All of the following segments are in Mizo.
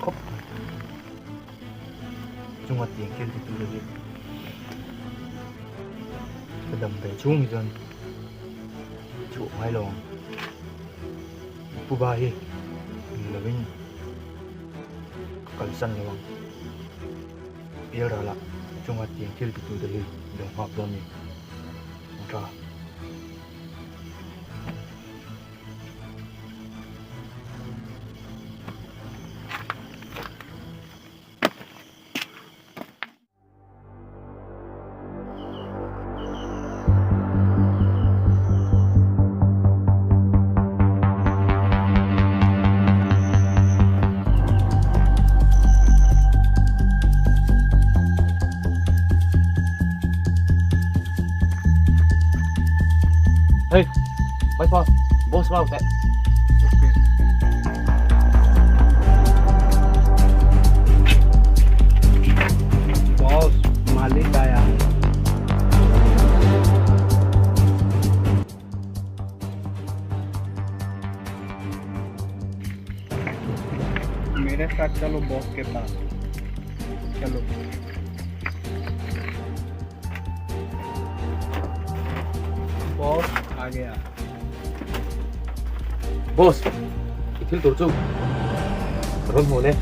khawp mai. Chunga tiang thil ti tur hi ka dam ve chhung hi chuan chhuah ngai lo ang. Pu Ba hi ni lovin ka kalsan lo ang. Pialralah chunga tiang thil ti tur te hi lo nghak dawn ni. Ang tha. Hey, vai pa, boss vào tệ. Okay. Boss, मालिक आया है. मेरे साथ चलो बॉस के पास चलो बॉस आ गया Boss, i thil tur chu ka rawn hmu le.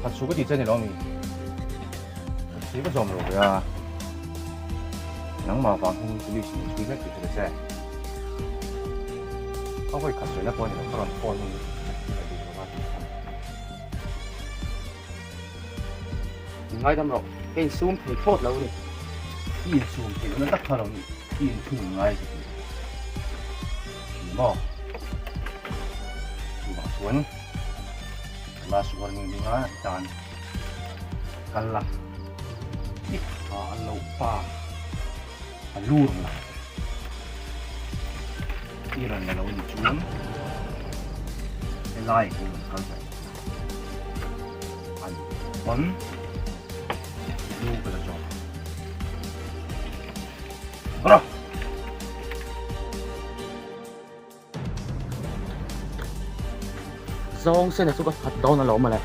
Ka chu ka ti che ni lo mi. Ka thi va zawm lo ve a. Nangmah vang hian police in chhui vek tih hre ta che. Ka hawi khat sawi na pawh a ni lo, ka rawn phone hi ka duh lo va tih kha. In ngaidam rawh, ka insum thei thlawt lo a ni. I insum theih lohna tak kha lo ni, i inthunun ngai ka ti. Thin maw? Chuvang chuan last warning dinga i tan kal la, i tha a loh pa a lur la, i rawn la lo ni chuan helai hi rawn kal daih. An pawn lu ka la zawk. Rawh! Zawng sena chu ka that dawn alawm mawle.